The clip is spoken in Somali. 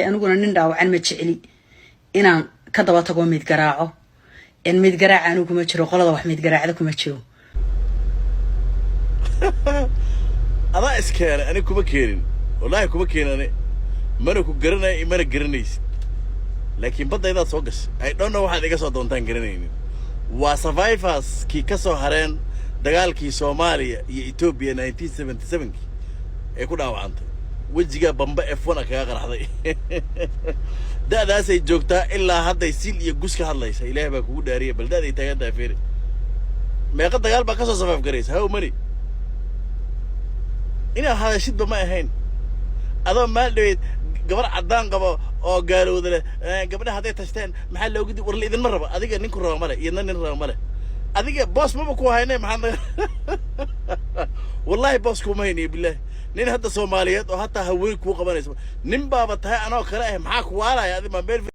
Aniguna nin dhaawacan ma jecli inaan ka daba tago mid garaaco. Mid garaaca anigu kuma jiro, qolada wax mid garaacda kuma jiro. Adaa iskeenay, ani kuma keenin, wallaahi kuma keenin. Ani mana ku garanaya, mana garanaysid, laakiin baddaydaad soo gashay. I don't know waxaad iga soo doontaan, garanaynin. Waa survivors kii ka soo hareen dagaalkii Soomaaliya iyo Etoobiya 1977kii ee ku dhaawacantay wejiga bambe F1 kaga qarxday. Da'daasay joogtaa ilaa hadday sil iyo gus ka hadlaysa. Ilaahay baa kugu dhaariya, bal da'day taagan tahay fiiri. Meeqa dagaal baa ka soo survive garaysa? How many? Inaad hadashidba ma ahayn, adoo maal dhaweyd gabar caddaan qabo oo gaalowda leh. Gabdhaha hadday tashteen maxaa loogu di? War la idinma rabo. Adiga ninku raba male, iyadna nin raba male. Adiga boos maba ku hayne. Maxaad? Wallaahi boos kuma hayniyo, bilaahi. Nin hadda Soomaaliyeed oo hataa haween kuu qabanaysa, nin baaba tahay anoo kale ah, maxaa ku waalaya adi? Ma meel